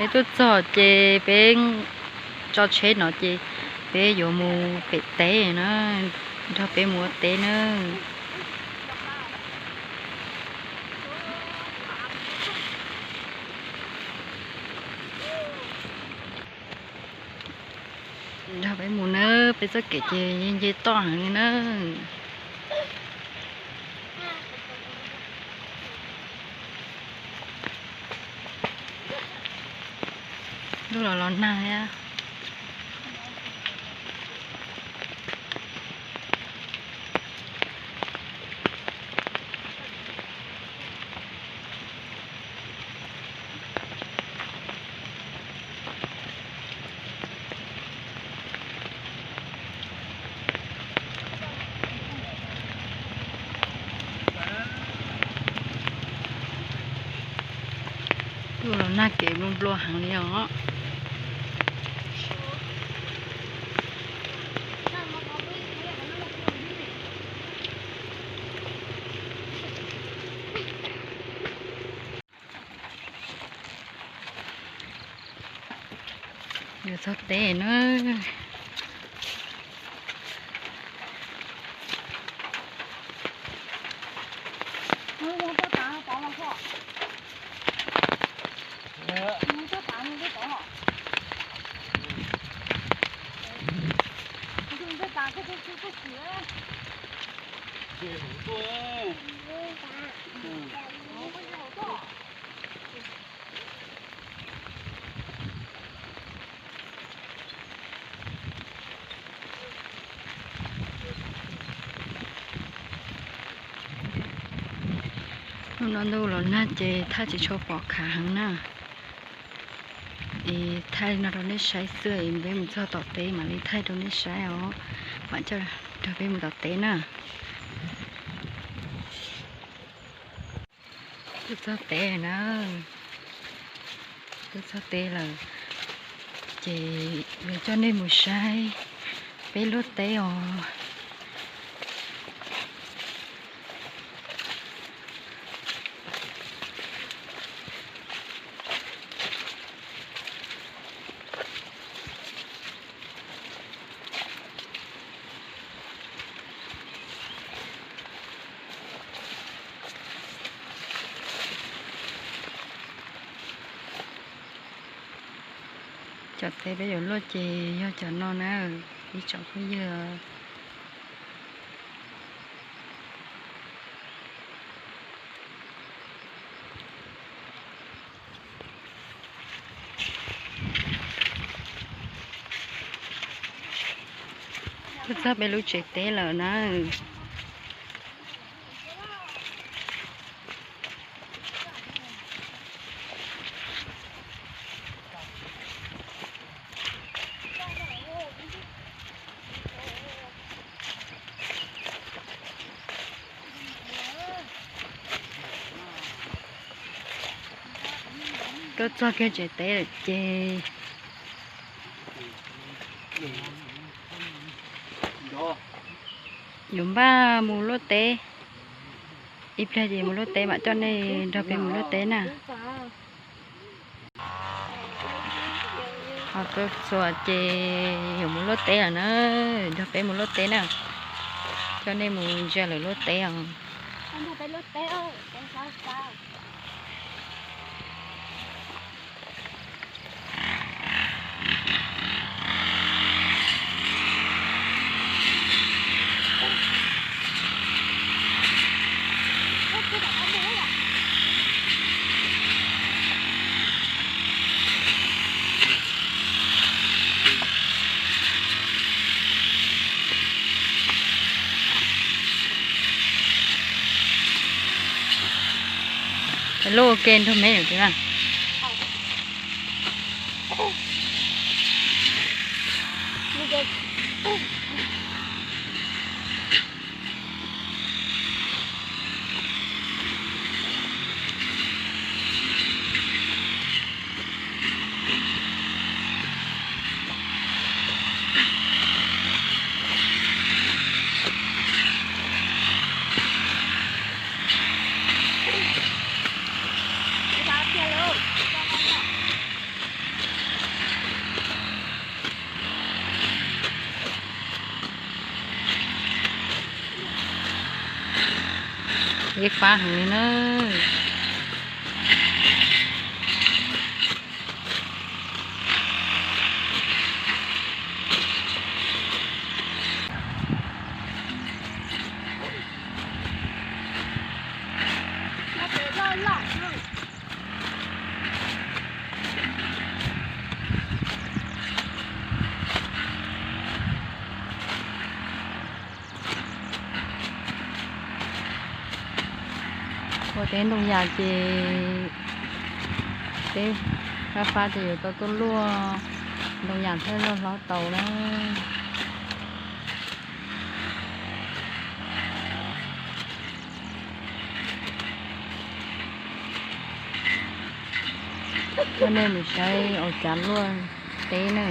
Peb tuaj txog ces peb tso tsheb no ces peb yuav mus pem teb na, nrog peb mus ua teb na. Nrog peb mus na, peb txoj kev ces nce toj heev li na. Ntuj los los nag thiab. Ntuj los nag kev nplua nplua heev li os. Yuav txog teb na. Hnub no ntuj los nag ces thaij tsis tshua pom khav heev na. Es thaij no rau nej saib xwb es peb mus txog tom teb mam li thaij rau nej saib os. Mam coj nrog peb mus tom teb na. Tuaj txog teb na. Tuaj txog teb lawm ces yuav coj nej mus saib peb luaj teb os. Cov teb peb yuav luaj ces yog cov no na, ib tsoom phooj ywg. Tuaj txog peb lub tsev teb lawm na. Tuaj txog kiag tsev teb lawm ces yuav npaj mus luaj teb. Ib pliag ces mus luaj teb mam coj nej nrog peb mus luaj teb na. Ho tuaj txog ces yuav mus luaj teb lawm na, nrog peb mus luaj teb na. Coj nej mus ntsia lawv luaj teb os. Lub ua ke nrog me nyuam tiag na. Ib fab heev li na. Ua teb ntoo yas ces teb fab fab ces yuav tau tuaj luaj ntoo yas thiaj luaj hlob tau na. Coj nej mus saib ua cav luaj teb na.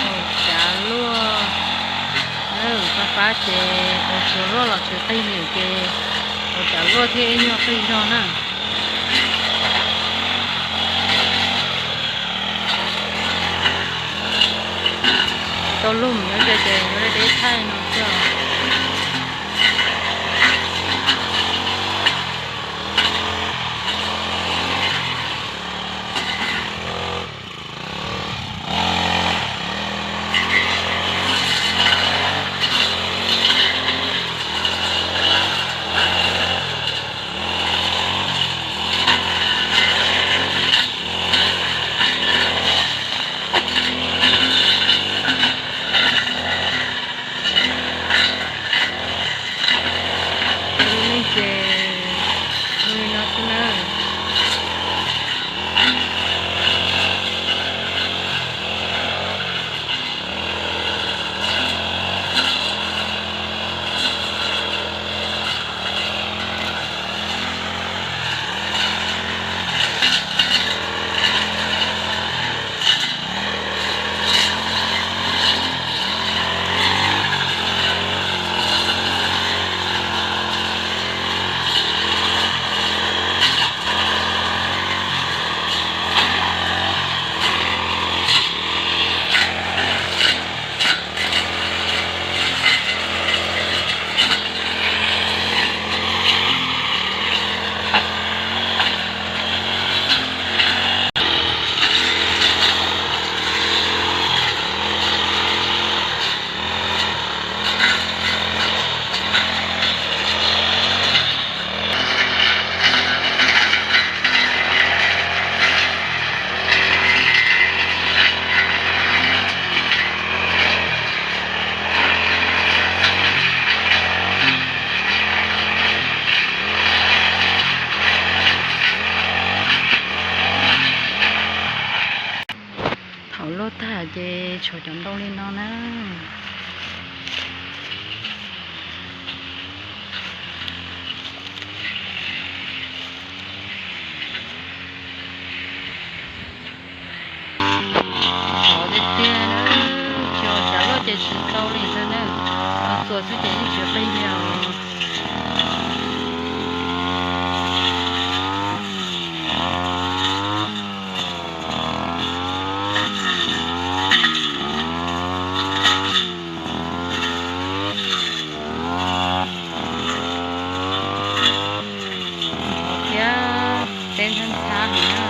Ua cav luaj, fab fab ces ua tsuag luaj los tsis qig nyiam ces ua cav luaj thiaj ib nyuag qig zog na. Tau lug mus no ces yuav deb thaij no xwb. Lub neej ces zoo li no xwb na. Thaum luaj tag ces tshuav cov ntoo li no na. Qhov tiag tiag na, tsis ua cav luaj ces tsis tau li ntag na. Txuas xwb ces yeej tsis qig li os. Thiab teb ntxhab ntxhab heev na.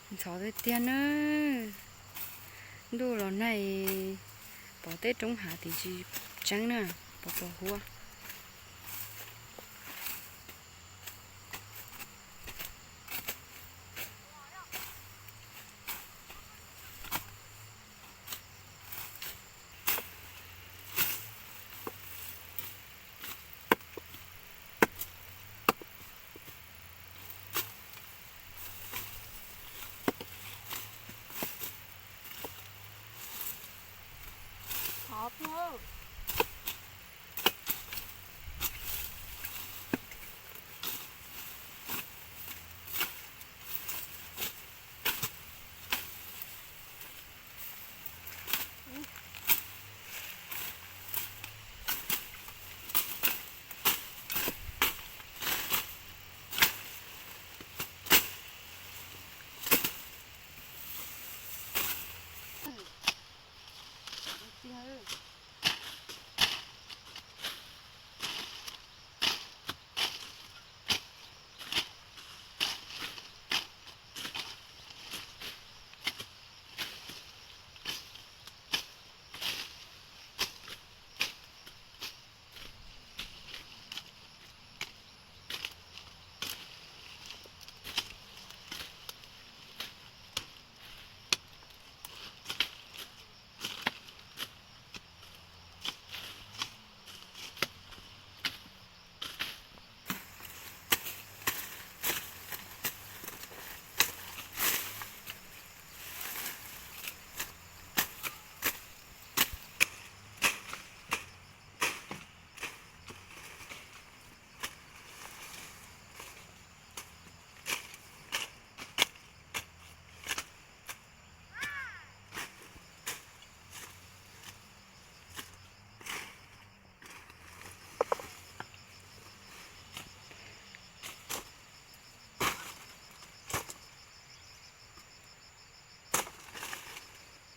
Ntxhov tiag tiag na. Ntuj los nag, pom tej roob hav tim tsis tseeb na, pos pos huab.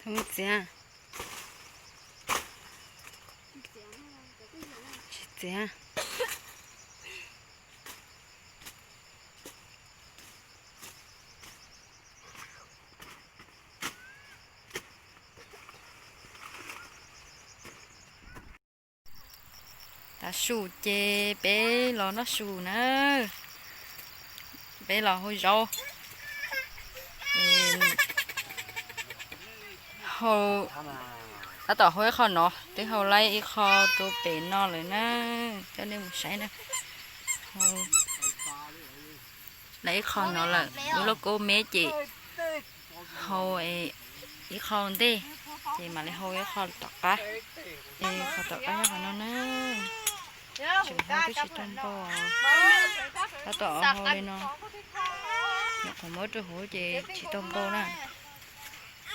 Thaum txiav. Tsis txiav. Tav su ces peb los noj su na. Peb los hau zaub. Hau, tab tom hau ib qho no, twb hau laib ib qho rau pem no lawm na. Coj nej mus saib na. Hau laib ib qho no lawm, wb lub kaub meb ces hau ib qho ntej, ces mam li hau ib qho tom qab. Es qhov tom qab nyob qhov no na. Tseem hau twb tsis tau npau. Tab tom hau li no. Nyuam qhuav muab rau hauv ces tsis tau npau na.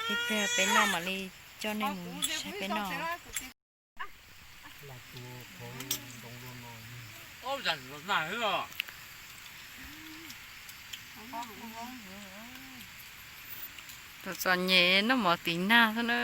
Ib pliag peb noj mam li coj nej mus saib peb noj. Txom txom nyem noj mov tiv nag xwb na.